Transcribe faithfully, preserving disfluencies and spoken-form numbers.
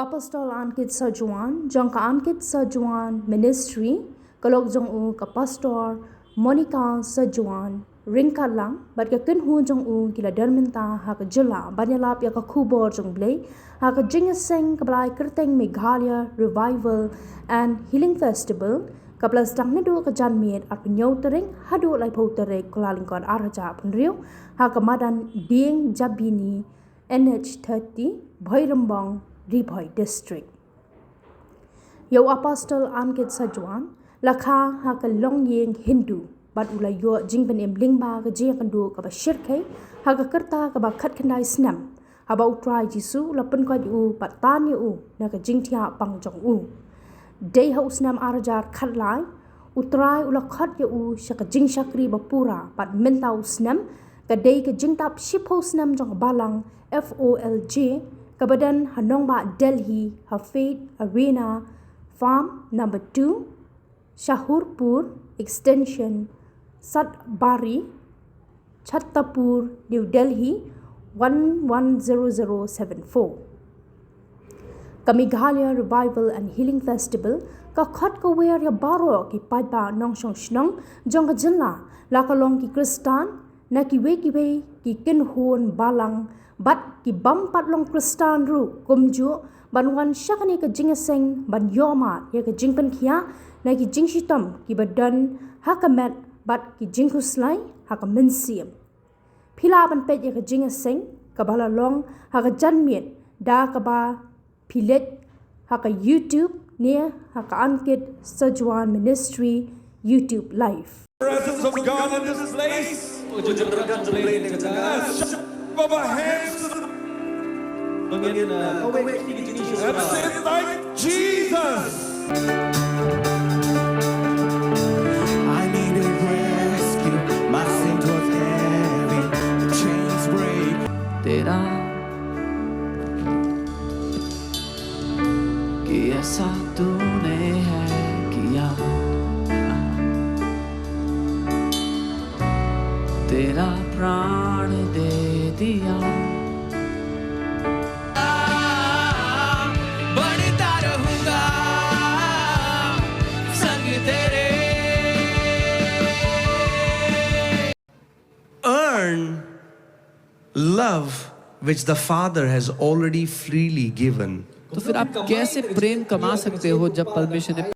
Apostol Ankit Sajuan, jong ka Ankit Sajuan Ministry, ka lok jong u ka Pastor Monica Sajuan, ryngkat lang bad ka kynhun jong u ki la don mynta ha ka jylla ban ïalap ïa ka khubor jong Blei ha ka jingïaseng kaba la ai kyrteng Meghalaya Revival and Healing Festival, kaba la sdang naduh ka janmiet arphew hynñiew tarik haduh laiphew tarik Kyllalyngkot ar hajar arphew hynriew ha ka madan Dieng Jabini, N H thirty, Bhoirymbong, Ri Bhoi District. Ïa u Apostol Ankit Sajuan la kha ha ka longïing Hindu bad u la ïoh jingpynim lyngba ka jingïakynduh kaba shyrkhei ha ka rta kaba khatkhyndai snem, haba U Trai Jisu u la pynkoit ïa u bad tan ïa u na ka jingthiah pang jong u. Dei ha u snem ar hajar khatlai, U Trai u la khot ïa u sha ka jingshakri ba pura bad mynta u snem ka dei ka jingtap shiphew snem jong ka Balang F O L J kaba don ha nongbah Delhi ha Faith Arena, Farm Number Two, Shahpur Extension, Satbari, Chhatarpur, New Delhi, one one zero zero seven four. Ka Meghalaya Revival and Healing Festival ka khot ka wer ïa baroh ki paidbah nongshong shnong jong ka jylla, la ka long ki Khristan na kiwei kiwei ki kynhun balang bad ki bym pat long Khristan ruh kumjuh, ban wan sha kane ka jingïaseng ban ïohmad ïa ka jingpynkhiah na ki jingshitom kiba don ha ka met bad ki jingkhuslai ha ka mynsiem. Phi lah ban peit ïa ka jingïaseng kaba la long ha ka janmiet da kaba phi leit ha ka YouTube ne ha ka Ankit Sajuan Ministry YouTube Live. Presence of God in this place. Let's jump up our hands. And say, "Thank Jesus." I need a rescue. My sin was heavy. Chains break. तेरा कि ऐसा तूने है किया, तेरा प्राण दे दिया। बनता रहूंगा संग तेरे। Earn love which the Father has already freely given. तो फिर आप कैसे प्रेम कमा सकते हो जब परमेश्वर ने